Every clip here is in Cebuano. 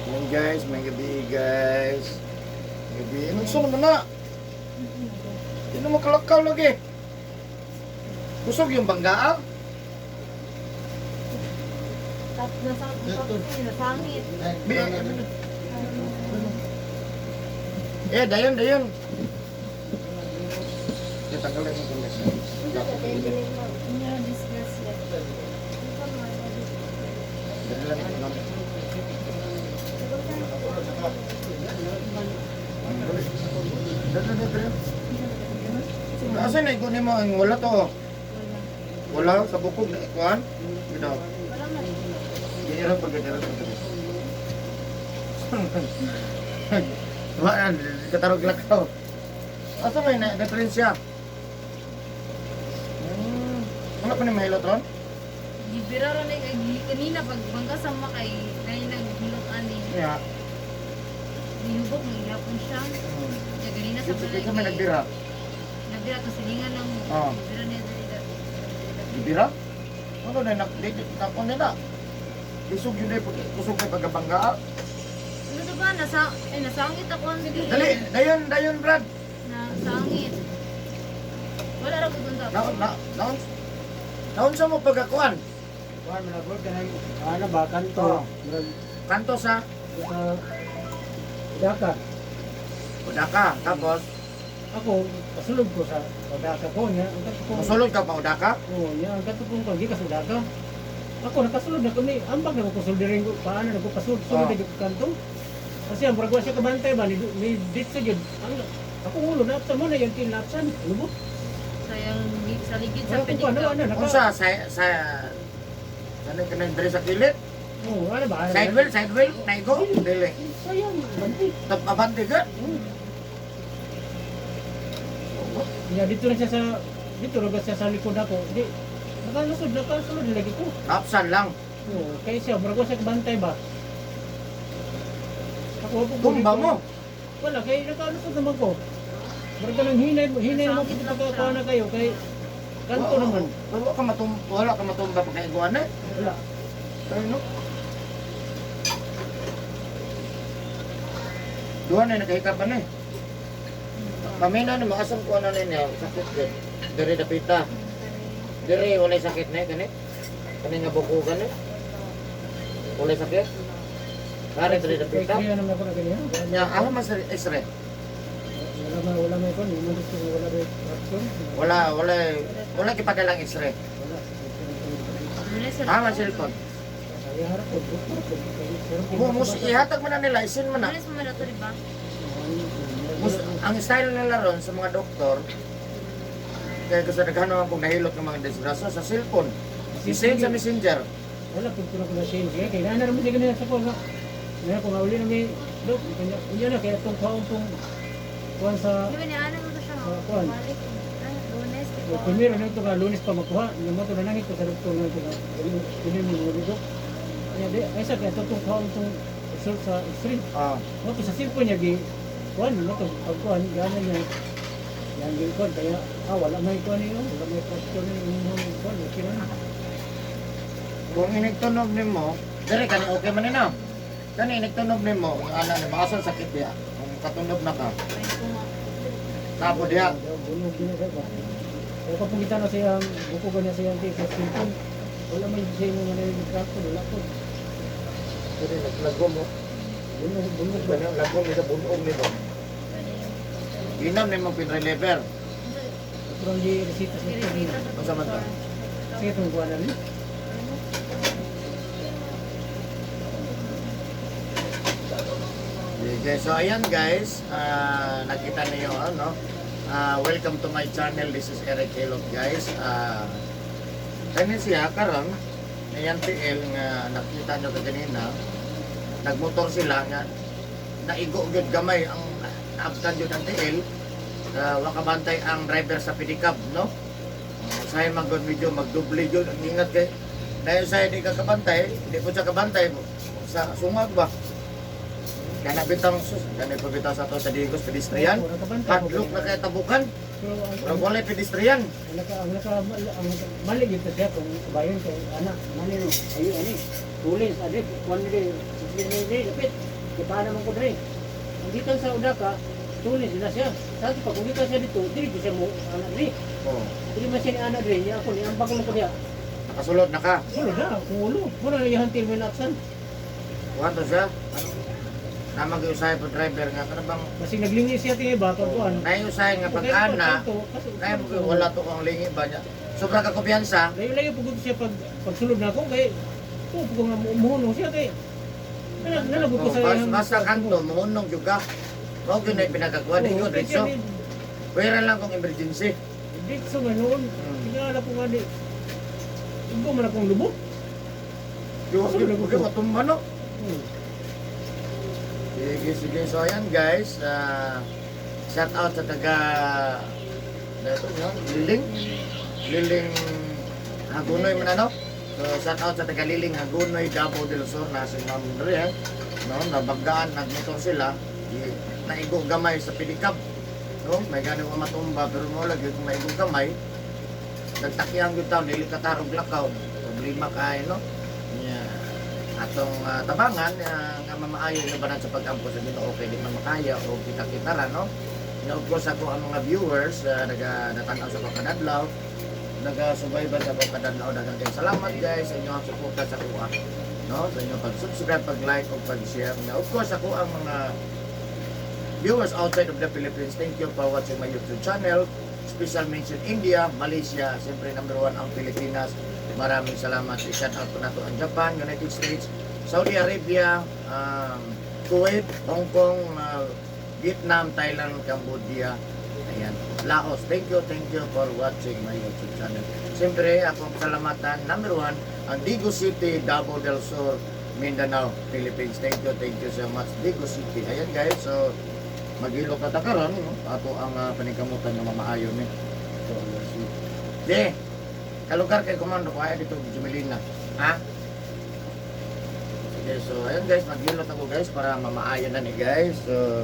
Yan guys, may gabi guys. May gabi. Anong gusto naman na? Hindi na makalakaw lagi. Kusog yung banggaa. Nasangit. Eh, dayon, dayon. Eh, tanggalin mo tanggalin. Nga, disgrasya. Dali lang ito lang. Dali, dali, dali. Asa na ikaw nimo ang wala to? Wala sa bukog na ikuan. Ginaw. Wala na. Ginira pag ginira pag. Wala katarog lakaw. Asa may na diferensya? Wala pa ni mahilot ron? Gibira ra na kay kanina pag bangga sa makay kay naghilot ani. Yeah. Nihubog mangyapon siya. Kaya ganina sa Ito ito may nagbira. Nagbira to silingan lang mo. Oo. Gibira niya dali dali. Gibira? Ano na nak dito tapon nila. Isog yun eh, kusog na pagkabangga. Ano to ba nasa eh nasangit ako ang dili. Dali, dayon, dayon, Brad. Nasangit. Wala ra ko dun Na, na, naon, naon sa mo pagkakuan? Kuan man ako kanang ano ba kanto. Oo. Murag Kanto sa sa Daka. Udaka, tapos Ako pasulod ko sa Daka ko niya. Ang kato ko. musulod ka pa Udaka? Oo, niya ang kato ko gikas sa Daka. Ako nakasulod na kami. Ambag na ko kusulod rin ko. Paano na ko pasulod sulod Oo. na ko kanto. Kasi ang murag wa siya kabantay ba ni ni ditso gyud. Ang ako ulo napsan mo na yung tinapsan. Lubot. Sayang sa ligid sa Wala ko kuan pedicab. ano naka. Unsa sa ano ka na diri sa kilid? Oo, ano ba? Side wheel, side wheel, naigo, dili. Sayang, bantay. Tap abante ka. Oo. Ya dito na siya sa dito na siya sa likod ako. Di nakalusod nakasulod na lagi ko. Tapsan lang. Oo, kaya siya murag wa siya kabantay ba. Ako ako Tumba mo. Wala kay nakalusod naman ko. Murag ka nang hinay hinay mo Nasakit kung lang pagkakuha siya. na kayo kay kanto naman. Wala ka matumba pagkaiguan eh. Wala. Ay, no. Duha na nakahikapan eh. Kami na ni maasam ko ano ninyo, sakit gud. Diri dapita. Diri walay sakit na eh, kani. Kani nga buko gani. Walay sakit. Kare diri Kay dapita. kaya naman ako na ganyan. Nya ako mas isre. Wala may kon, mo gusto wala may action. Wala wala wala kipadalang isre. Wala. Wala sa Ah, man cellphone. Saya harap ko, doktor ko. Mo mus ihatag man na nila, isin man na. Wala sa mga di ba? Mus, ang style nila ron sa mga doktor, kaya kasi daghan naman kung nahilot ng mga disgrasya sa cellphone. I-send sa messenger. Wala pud ko na siya. Kaya kay na naman siya ganyan sa ko nga. Nga ko nga uli na may dok kanya unya na kaya tong kaon tong kuan sa Di ba niya ano mo to siya? Sa kuwan. Balik. Ah, Lunes, di ba? Primero na ito nga Lunes pa makuha. Yung mo to na nangit ko sa doktor nga ito nga. Dili mo mo dok. Kaya di ay sa kaya tong kaon tong result sa x-ray. Ah. Mo to sa cellphone niya gi kuan mo to pag kuan gana niya. Yan gi kuan kaya ah wala may kuan niyo, wala may question niyo kuan okay na. Kung inigtunog nimo, dire kani okay man nino. Kani inigtunog nimo, ang ana nimo asan sakit diya. Kung katunog na ka, Ay, ko nga. tapo diya. Bunog din siya ba. Kaya kapag kita na siyang buko ko niya siyang sa cellphone, wala man siya yung mga nag-tractor, wala ko. Dire naglagom mo. Bunog, bunog ba? Kani lagom ni sa bunog nimo. Ginam nimo pinrelever. Pero ang di resita sa doktor niya. Iresita sa Unsa man to? doktor. Sige, itong kuha namin. Okay, so ayan guys, ah, nakita niyo ano. Ah, welcome to my channel. This is Eric Hilot guys. Ah, kani siya karon ayan TL nga nakita nyo kaganina. Nagmotor sila nga naigo gyud gamay ang naabtan gyud ang TL. Wa kabantay ang driver sa pedicab, no? Usahay man gud medyo magdoble gyud ang ingat kay dahil sa di ka kabantay, di po siya kabantay sa sungag ba. Kana bitang sus, kana pa bitaw sa ato sa Digos pedestrian. Oo, nakabantay ko Hadlok na kaya. kay tabukan. Pero ang Pero walay pedestrian. ang naka mali gyud to siya kung kabayon kay ana mali no ayo ani tulis ade kuan ni ni ni lapit. Kaya naman ko dre. Ang gikan sa Udaka, tulis na siya. Sa ato pag kung gikan siya dito, dili gyud siya mo anak dre. Oh. Dili man siya ni anak dre, niya ako ni ambag mo ko diya. Nakasulod na ka. Wala na, kung ulo. Wala na iyahan tilmi na aksan. Kuha to siya. Ano? Namag usahay po driver nga kana bang Basig naglingi siya tingi ba pag kuan. Naiusahay nga pag ana, nay wala to kang lingi ba niya. Sobra ka kumpiyansa. Layo-layo pugod siya pag pagsulod na ako kay oh, pugod nga muhunong siya kay nalabot ko Oh, sa iyang basta kanto muhunong jud ka. Mao gyud na pinagagawa ninyo Oo, diretso. kaya Pwera lang kung emergency. Diretso nga noon. Tingala ko nga di. Igo man akong lubot. Yung yung matumba no. Sige, sige. So ayan guys, shout out sa taga ito yun, Liling. Liling Hagunoy man ano? So shout out sa taga Liling Hagunoy, Davao del Sur na si Ma'am Dre. No, nabanggaan nagmotor sila. Naigo gamay sa pilikap. No, may gani mo matumba pero mo lagi kung maigo gamay. Nagtakyang gyud taon dili katarog lakaw. Problema kay no. Nya atong tabangan nga mamaayo nga banan sa pag-ampo sa Ginoo kay di man makaya o kita-kita ra no. Nga of course ako ang mga viewers naga natanaw sa pagkadadlaw, naga-subaybay sa pagkadadlaw, daghang kayong salamat guys sa inyong suporta sa kuha. No, sa inyong pag-subscribe, pag-like o pag-share. Nga of course ako ang mga viewers outside of the Philippines, thank you for watching my YouTube channel. Special mention India, Malaysia, siyempre number one ang Pilipinas. Maraming salamat. I-shout out po nato ang Japan, United States, Saudi Arabia, Kuwait, Hong Kong, Vietnam, Thailand, Cambodia, ayan, Laos. Thank you for watching my YouTube channel. Siyempre, akong salamatan, number one, ang Digo City, Davao del Sur, Mindanao, Philippines. Thank you so much, Digo City. Ayan guys, so maghilok na ta karon, no? Ato ang paningkamutan nga mamaayo ni. So, let's see. De, kalugar kay komando ko ay dito Jumelina. Ha? Sige, so ayun guys, maghilot ako guys para mamaayo na ni guys. So,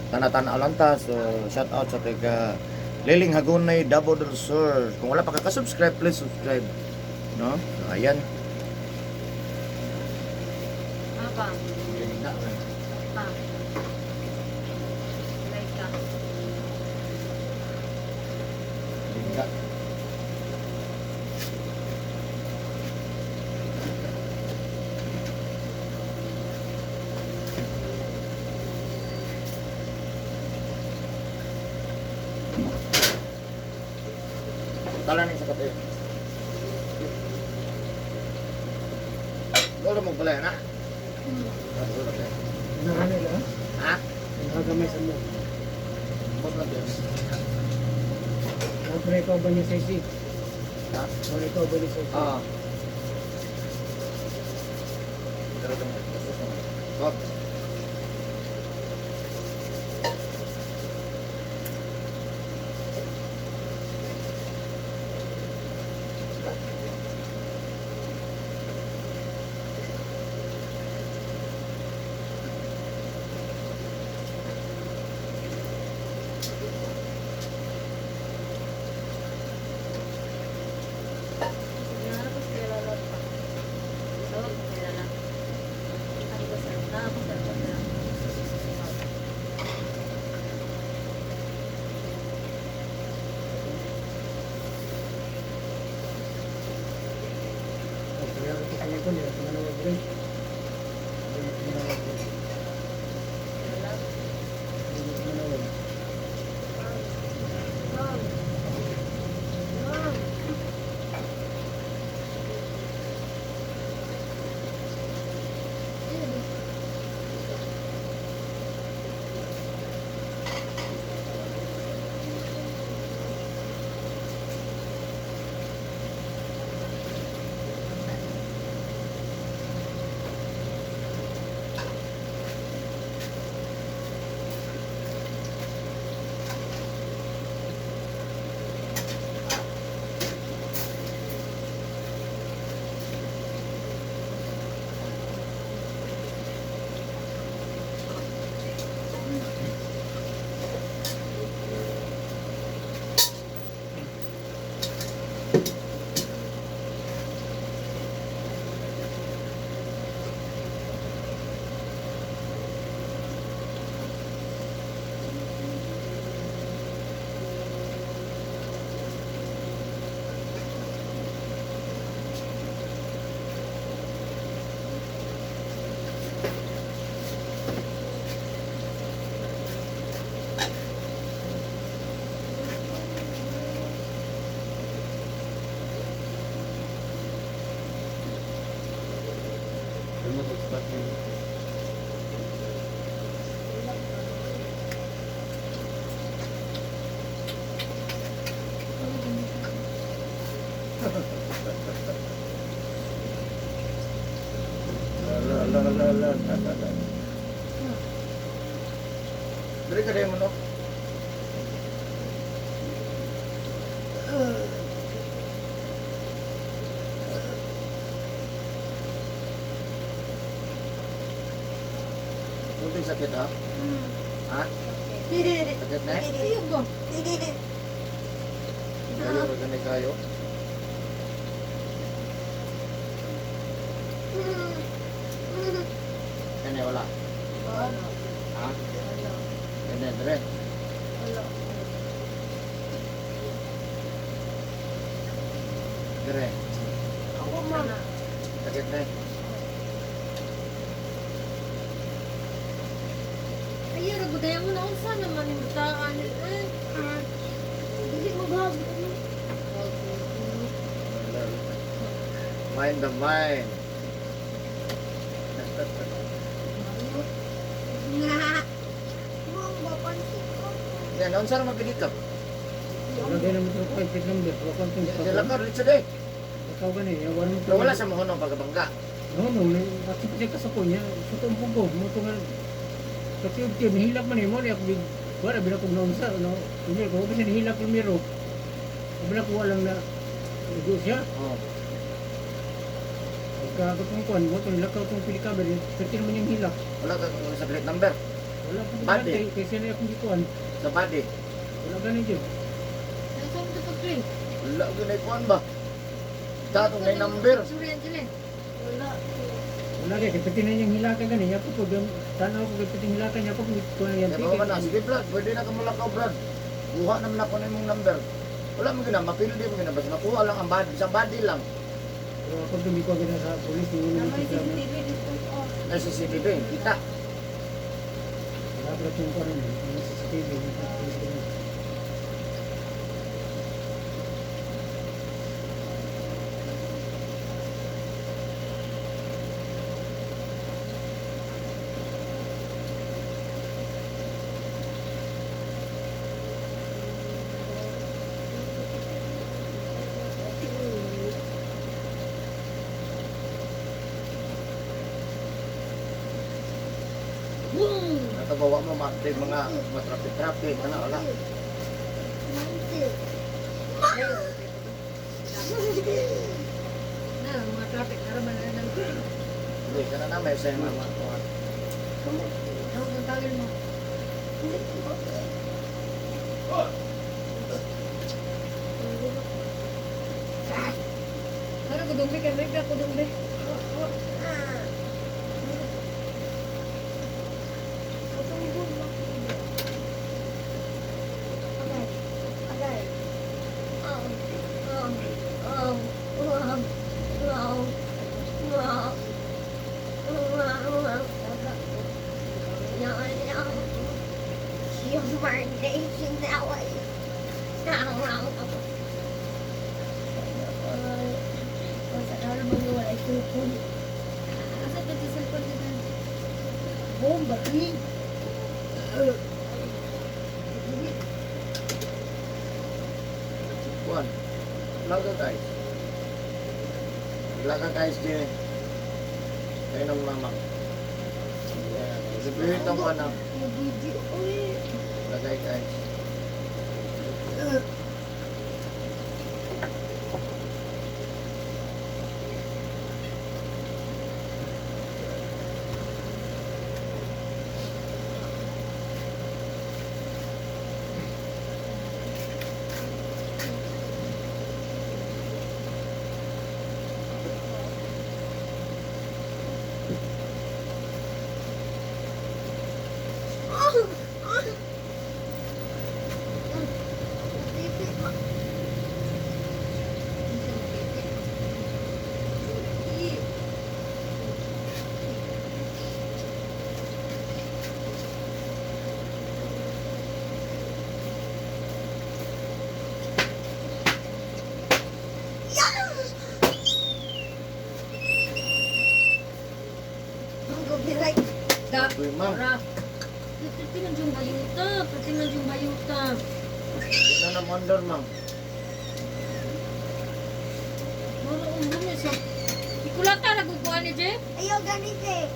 tana-tana lang ta. So, shout out sa taga Liling Hagunay, Davao del Sur. Kung wala pa ka subscribe please subscribe. No? So, ayan. Apa? Ganda. Pa. Like ka. Ganda. Tala ni sa kape. Wala mo pala yan, ha? Wala pa. Nahanay lang. Ha? Nakagamay sa mo. Boss lang, Diyos. Wala ikaw ba niya sa isi? Ha? Wala ikaw ba niya sa isi? Ah. Hop. Sige, ano ko sa kilala pa. Tawag ko kilala. Ano ko sa tao ko sa Wala. Dili ka mo no. Kunting sakit ha? Ha? Sakit na eh? Ayun ba? Kayo, gani kayo. Kani wala. Ha? Kani dire. Dire. Ako man. Sakit na eh. Ayun, ragudayan mo na unsa naman yung taan. Eh, Dili mo gag. Wala. Mind the mind. Nga. Mo mapansin ko. Yan, unsa ra mapili ka? Wala din naman ito plate number. Wala kang Sila ka dito day. Ikaw gani, wala mo Pero wala sa mahunong pagbangga. No, no, at sa ka sa kunya, sa tumpong ko, mo to nga sa tiyog tiyog, nihilak man eh, mo niya, ako wala, bila kong naunsa, no, kunya, kung bisa nihilak primero, bila ko walang na, ugo siya, Oh. pagka kung kuan, mo to, nilakaw tong pilikaber, pwede naman yung hilak. Wala ka kung sa plate number. Wala akong Body. kay kay siya na akong gikuan, Sa body. wala gani dyan. Ay, saan ito pag-play? Wala ko na ikuan ba? Tatong na number. Sorry, Angeline. Wala. Wala kay, kay pwede na niyang hilaka gani, ako po, tanaw ko, kay pwede hilaka niya, ako kuan yan, Kaya ba na, sige Brad, pwede na ka mulakaw Brad. Kuha naman ako na imong number. Wala mo gina, mapili mo gina, basta makuha lang ang body, sa body lang. Pero ako dumikuha gina sa polis, yung Tama yung sila na, CCTV dito. Oh. Ay, CCTV, kita. wala pa itong kuan, yung CCTV, yung police gani. Boom! Natabawa mo, ma-update mga matraffic-traffic, ano, wala. Na, mga traffic. Naraman na lang. Hindi, kana na may sa mga kuha. Tawag ang tawag mo. Ano, kudumbi kay May ka, kudumbi. Asa pa sa cellphone dito? Bomba, eh. Kuan. Laga guys. Laga guys, di. Kayo ng mama. Yeah, sabihin itong kuan na. Nag-video, uy. Lagay guys. Copyright. Da. Uy, ma'am. Ra. Pati man yung bayuta. Pati man yung bayuta. Hindi na na mondor, ma'am. Mura ulo niya siya. Ikulata naguguan ni Jeff. Ayaw ganito eh.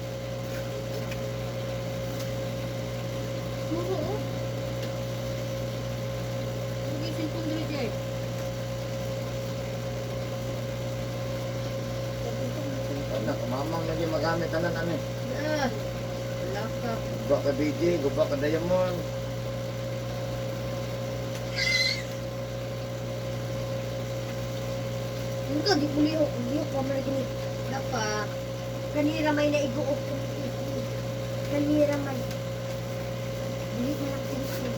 Duro oh. Hindi cellphone diri jay. Ano, kumamang lagi magamit tanan ano. Ah, wala ka. Guba ka BJ, guba ka Diamond. Yung ka, di ko lihok pa man gini. Napa, kanira may naiguok. Kanira may. Dili man ang tension.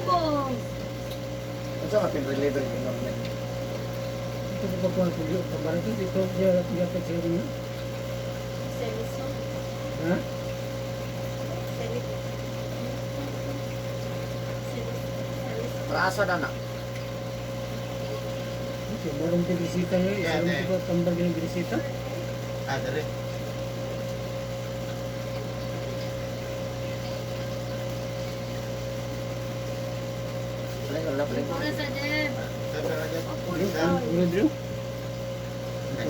Bong. Ano sa ating reliever yung normal? Ito ko pa ko lihok pa barang ito siya yapit siya niya. Seliso. Ha? Seliso. Seliso. Para na na. Okay, barang tigrisita niya. Yeah, Isa yeah. ko tambag ng grisita. Ah, dere. Wala, wala. Pura sa Jeff. Ano dito?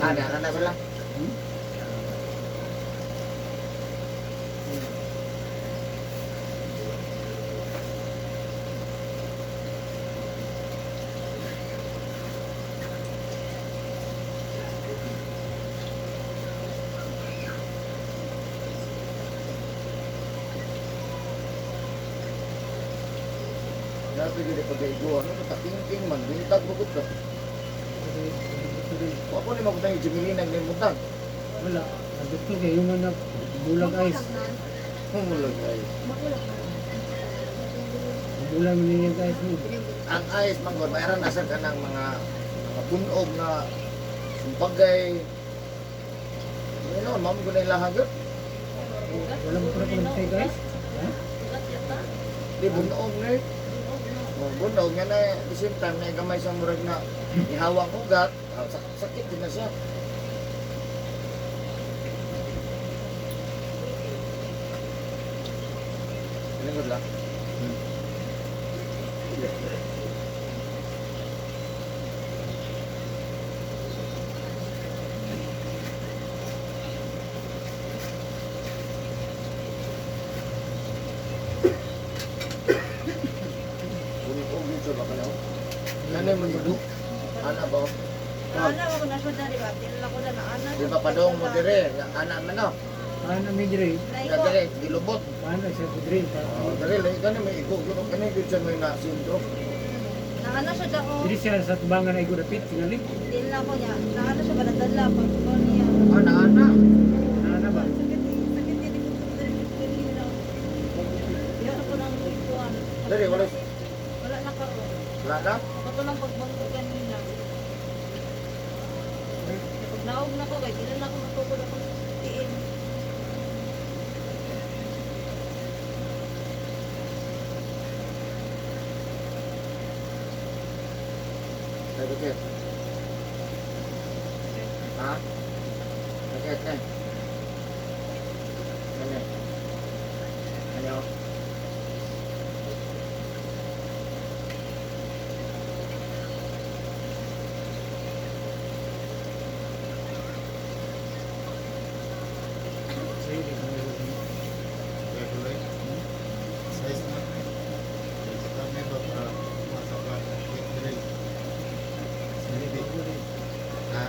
Ah, dara na sila. Grabe gid pag-igo ano katingting man bintag bukod ka. Wa ko ni magutang Jimmy nang nimutang. Wala. Ang doktor kayo yung anak bulag eyes. Humulag ay. Makulak man. Bulag niya guys. Ang ayos man gud mayroon na sa kanang mga punog na sumpagay. Ano, ma'am gud na ilaha gyud. Wala mo pa ko guys. Ha? Ugat yata. Di bunog na eh. Bunog no. Oh, bunog nga na at the same time na gamay sa murag na ihawang ugat, ah, sakit din na siya. Lingkod lang. Bunog dito ba kanaw? Nanay mo dito. Ana ba? Ana ko na siya dali ba? Tinala ko na na ana. Di ba padong mo dire? Ana man no. Paano may dire? Ya dire gilubot. Paano siya ko dire? Oh, dire lagi kani may igo gyud kani gyud siya may na syndrome. Naana siya dako. Dili siya sa tubangan ay gudapit tingali. Tinala ko niya. Naana siya ba nadala pag ko niya. Ana ana. Ana ba? Sakit eh. Sakit eh. Di ko kanina. Di ko nang ikuan. Dire wala Wala na karon. wala na. Kato lang pagbangko kanina. Pag naog na ko kay di na ako matukod ako tiin. Sakit. Ha? Sakit eh. Ano? Ano? Sa'yo, di ka may Regular. Size na. Kami ba para masaka drill? Ha?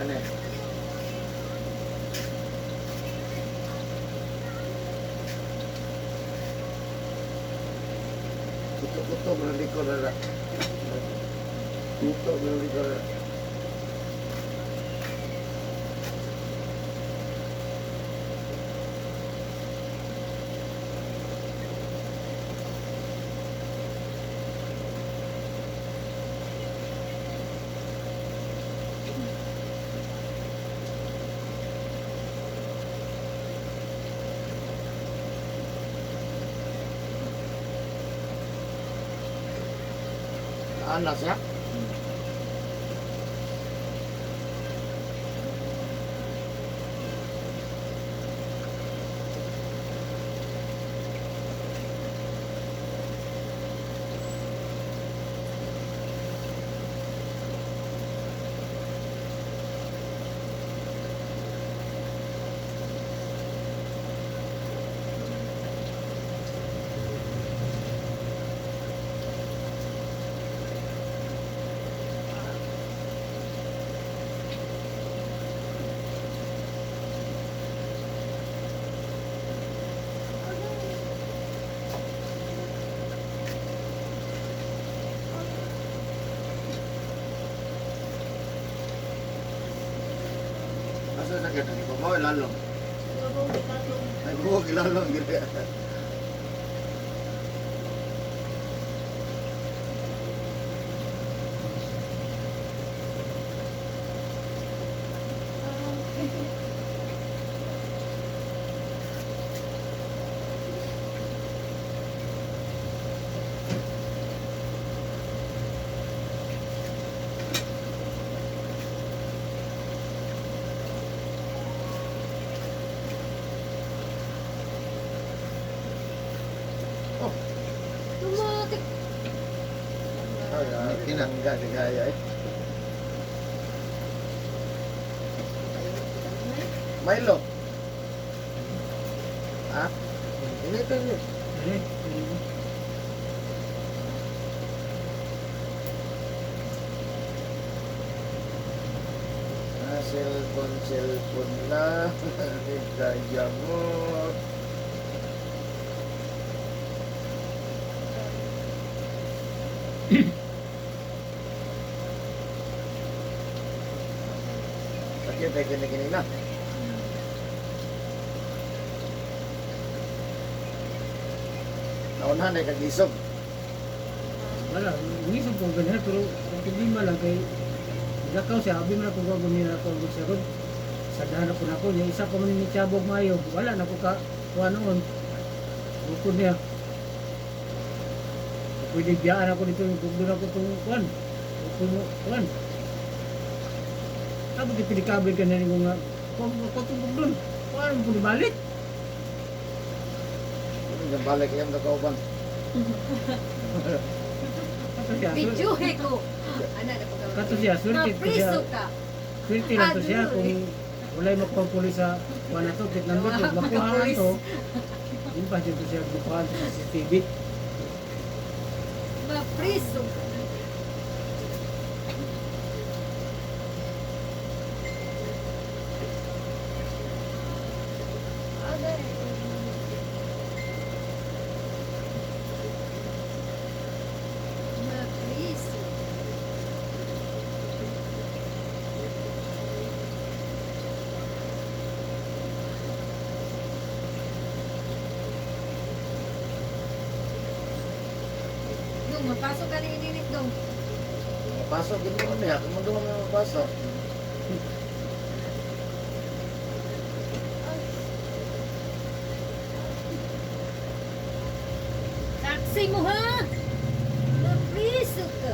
Kani. Kuto-kuto berarti ko na. Kuto berarti ko na. Ana siya? Asa sakit ang ibabaw lalong. Ay buhok ilalong gid. Tumatik. Ay, ay, kinangga di gaya eh. Milo. Ha? Ini ito yun. Eh, eh, Ah, cellphone, cellphone na. Gaya mo. Sakit ay kinikinig na. Naunahan ay kagisog. Wala, ngisog ko ganyan pero ang problema lang kay lakaw siya, abi man ako gagawin niya ako ang siya ron. Sadahan ako na ako niya, isa pa man ni Chabog Mayo, wala na ko ka kuha noon. Bukod niya. Pwede biyaan ako dito, bukod ako itong kuhan. Bukod mo, kuhan. Tapos ipinikabil ka na rin ko nga, kuha mo ko itong bukod. Kuha mo po balik. Ano balik yung kakauban. Kato siya, Video ko. Ana na pag kato siya, swerte ko siya. Mapriso ka. Swerte lang to siya kung walay makuha ang pulis sa kuha na to, kit number to, makuha na to. Yun pa dito siya makuha sa CCTV. Mapriso ka. Mapriso. Dong, mapasok ka ni Ininit, dong. Mapasok, gano'n mo niya. Kung mo may mapasok. Taxi mo ha! Mapriso ka.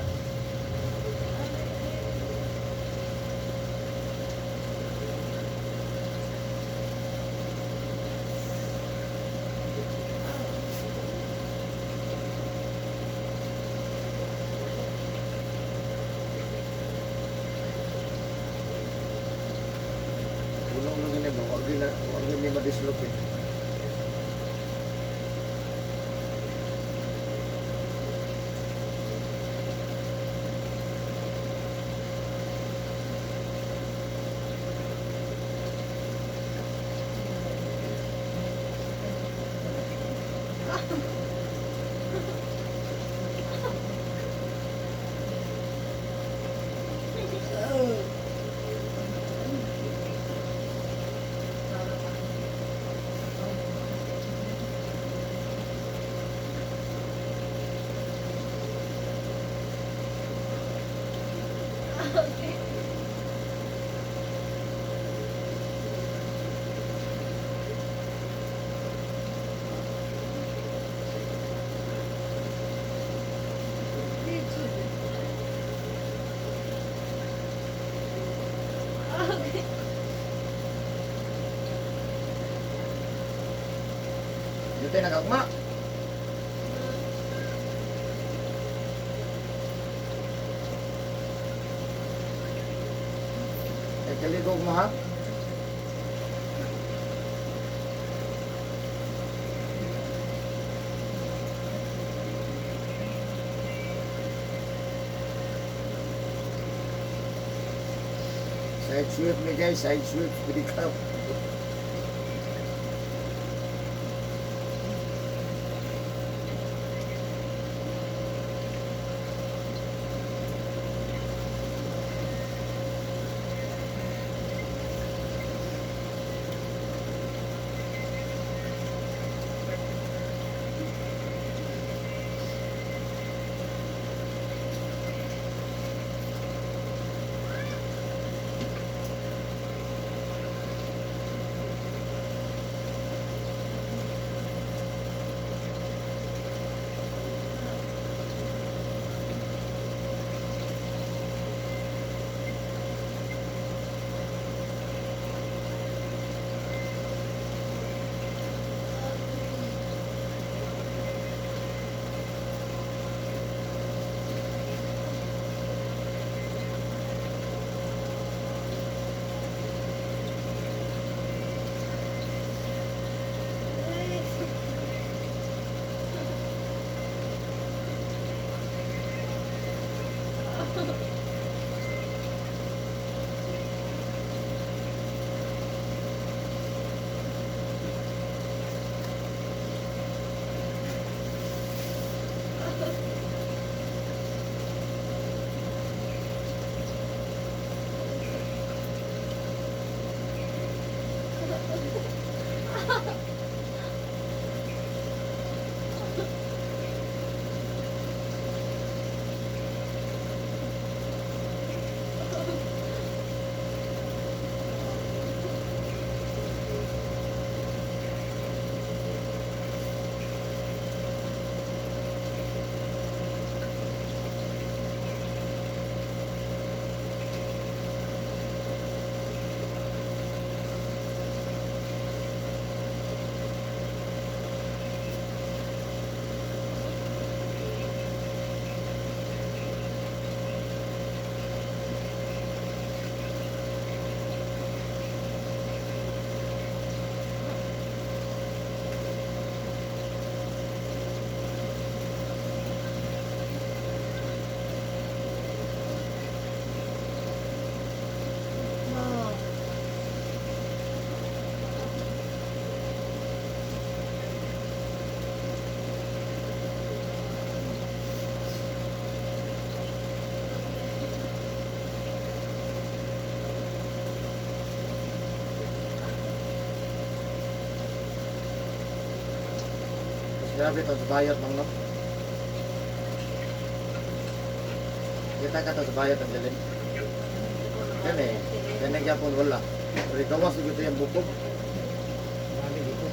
Gunong lang gini ba? Wag gini, wag gini madislok eh. Okay. Okay. Dito yung nagagma. Eh, kaligog mo ha? Side sweep ni guys, side sweep, pick up. Oh. Mas grabe ito sa bayot, mang no? Kita ka to sa bayot ang galing. Yan eh. Yan ang gyapon wala. Pero kawas ito yung bukog. Bali dito.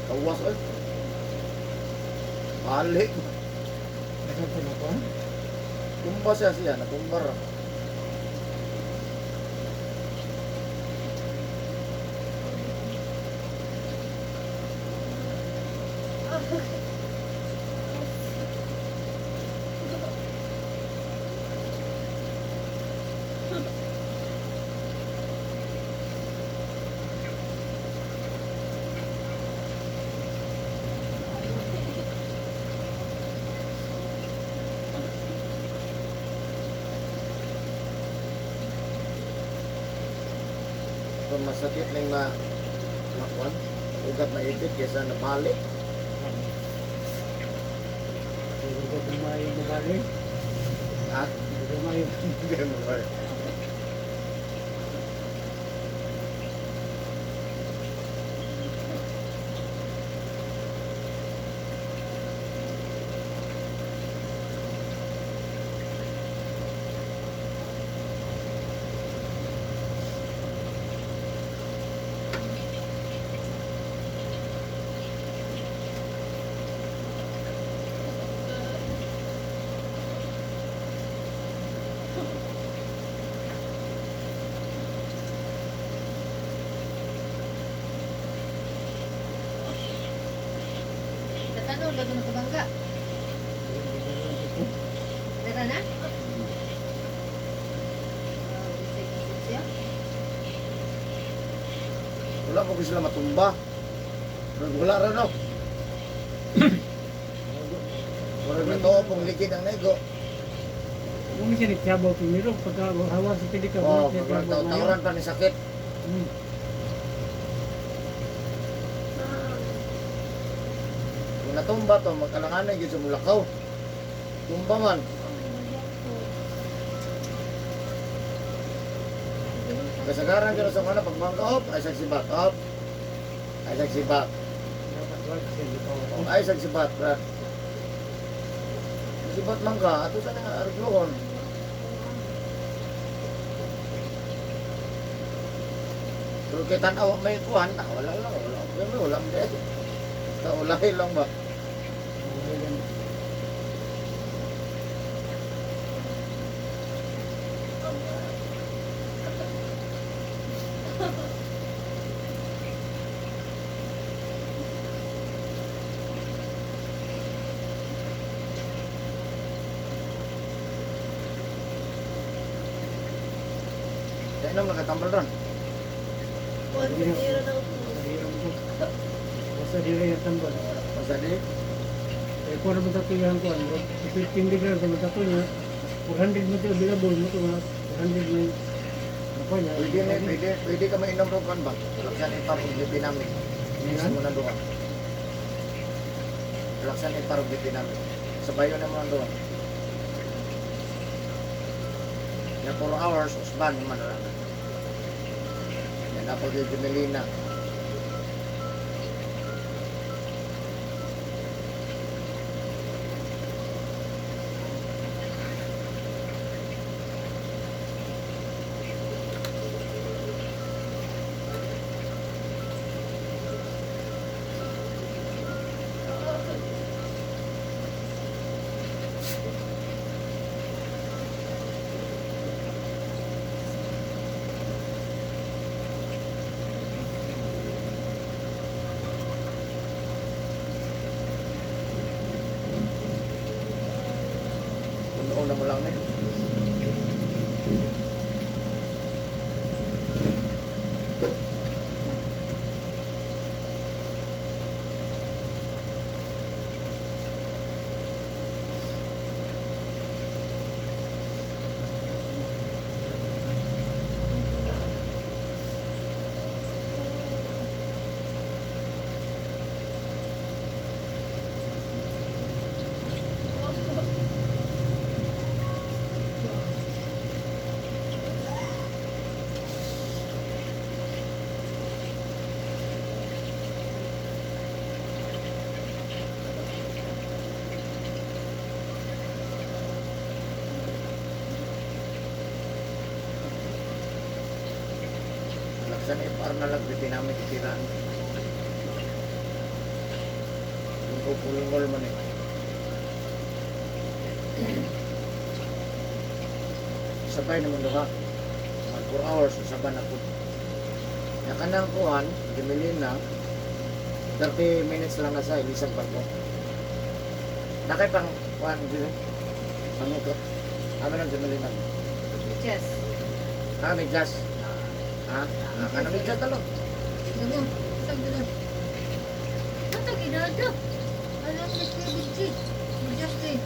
Kawas oy. Balik. Nasa po na ko. Tumba siya siya, natumba ra. So masakit ning ma makuan. Ugat maipit kaysa nabalik. Hindi ko kumain ng bali. Ha? Hindi ko kumain. Hindi mo ba? ka nakabangga. Dara na? Oh, bisig siya. Wala po sila matumba. Pero wala ra no. Wala na to pong ligid ang nego. Kung siya nagsabaw primero, pagka hawa sa pili ka, Oh, wala siya pag sabaw tawran pa ni sakit. Kung natumba to, magkalanganan gyud sa mulakaw. Tumba man. Kasagaran gyud sa kana pagbangka op, ay sagsibat op. Ay sagsibat. Dapat wala siya dito. Oh, ay sagsibat ra. Sibat man ka, ato sa nga arglohon. Pero kay tan-aw may kuan, ah, wala lang, wala. Wala, wala, wala. Basta ulahi lang ba? Kaya inom nakatambal ron. Kuan dira na ako. Hirap ko. Basta di rin tambal. Basta di, Eh, kung ano man tato yung kuan, bro. 15 bigla sa mga tato niya, 400 mo ito available mo ito mga 400 may ano niya. pwede, na, pwede, pwede ka mainom ron kuan ba? Laksan iparog lipinamig. Inis mo na doon. Laksan iparog lipinamig. Sabayo na mo ang doon. Ya 4 hours, usban man na. Yan ako kay Jumelina. Puno na mo lang na yun. Laksan ipar na lang lipinamig tiraan. Yung pupulungol man eh. Sabay naman doha. Mag 4 hours, usaban na po. Ya kanang kuan, Jumelina, 30 minutes lang na sa ilisang barko. Nakay pang kuan din. Pangukot. Kami ng Jumelina. Yes. Ah, may gas. Ha? Ah, kanang may gas talo. Ganun. Isang ganun. Ito ginado. Alam na siya bidji. Just eh.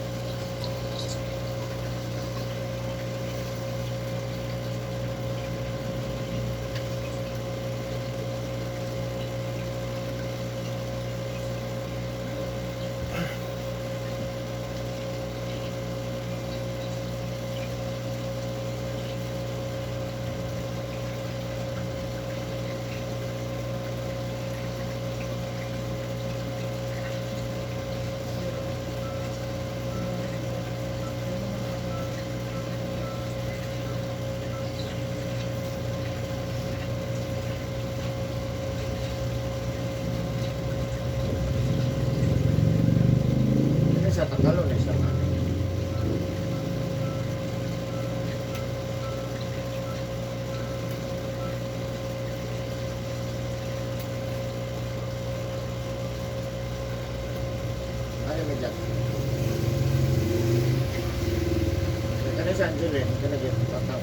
Angeline, kanagit,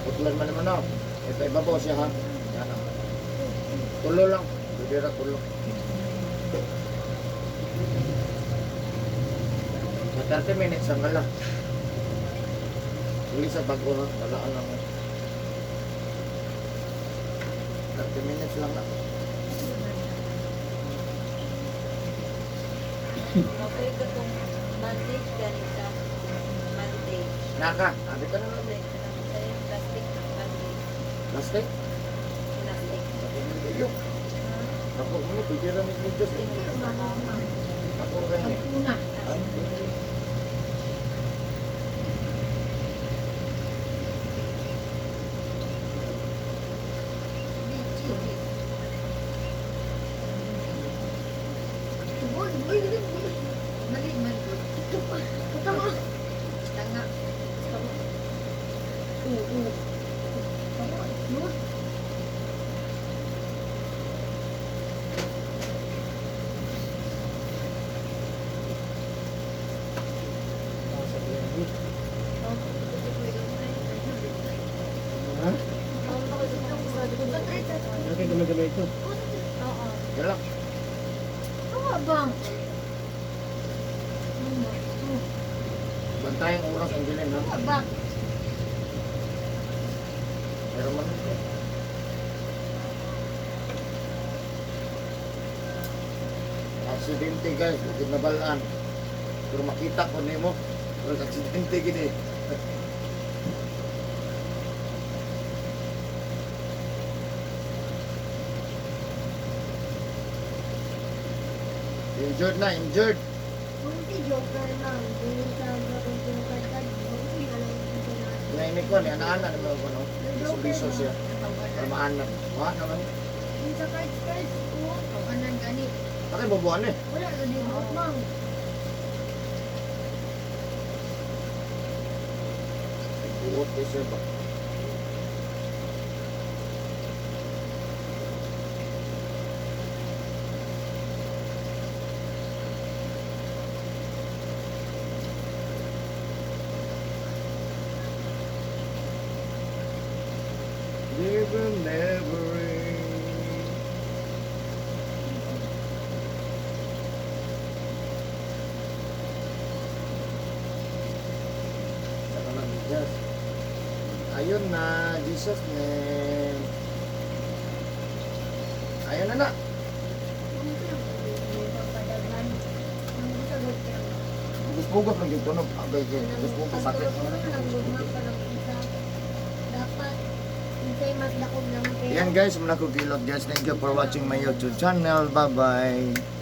putlan man naman ako. Ito, ibabaw siya ha. Yan ah. Tulo lang. Pwede ra tulo. Sa 30 minutes ang gala. Hindi sa bago ha. Walaan lang. 30 minutes lang na. Okay ka kung bandage ganit ka. Bandage. Naka, abi ka na lang eh. Sa'yo yung plastic bandage. Plastic? Plastic. Iyo. Ako, muna, pwede ra ni Diyos eh. Ako kayo eh. Una. Ay, pwede. Mali, mali. Tanga. Oo. Nasa biyahe. Ha? Okay, gamay-gamay ito. Oo. Yan lang. Tama ba? Bantay ang oras ang bilin ha. Tama ba? Pero man ito. Aksidente guys, bukid na balaan. Pero makita ko nimo, pero aksidente gini. Injured na, injured. Ngayon ko ni ana-ana ni mo ko no. Biso-biso siya. Pero maana. Wa naman. Kawanan gani. Bakit bubuan eh? Wala na din mang. Buot kay siya ba? Never, never rain. Saka lang, Diyos. Ayun na, Jesus name. Ayun na na. Bugos-bugos lang yung tunog. Agay, agay. Bugos-bugos, sakit. Dapat unsay mas dakog ng pera. Yan guys, muna ko gilot guys. Thank you for watching my YouTube channel. Bye-bye.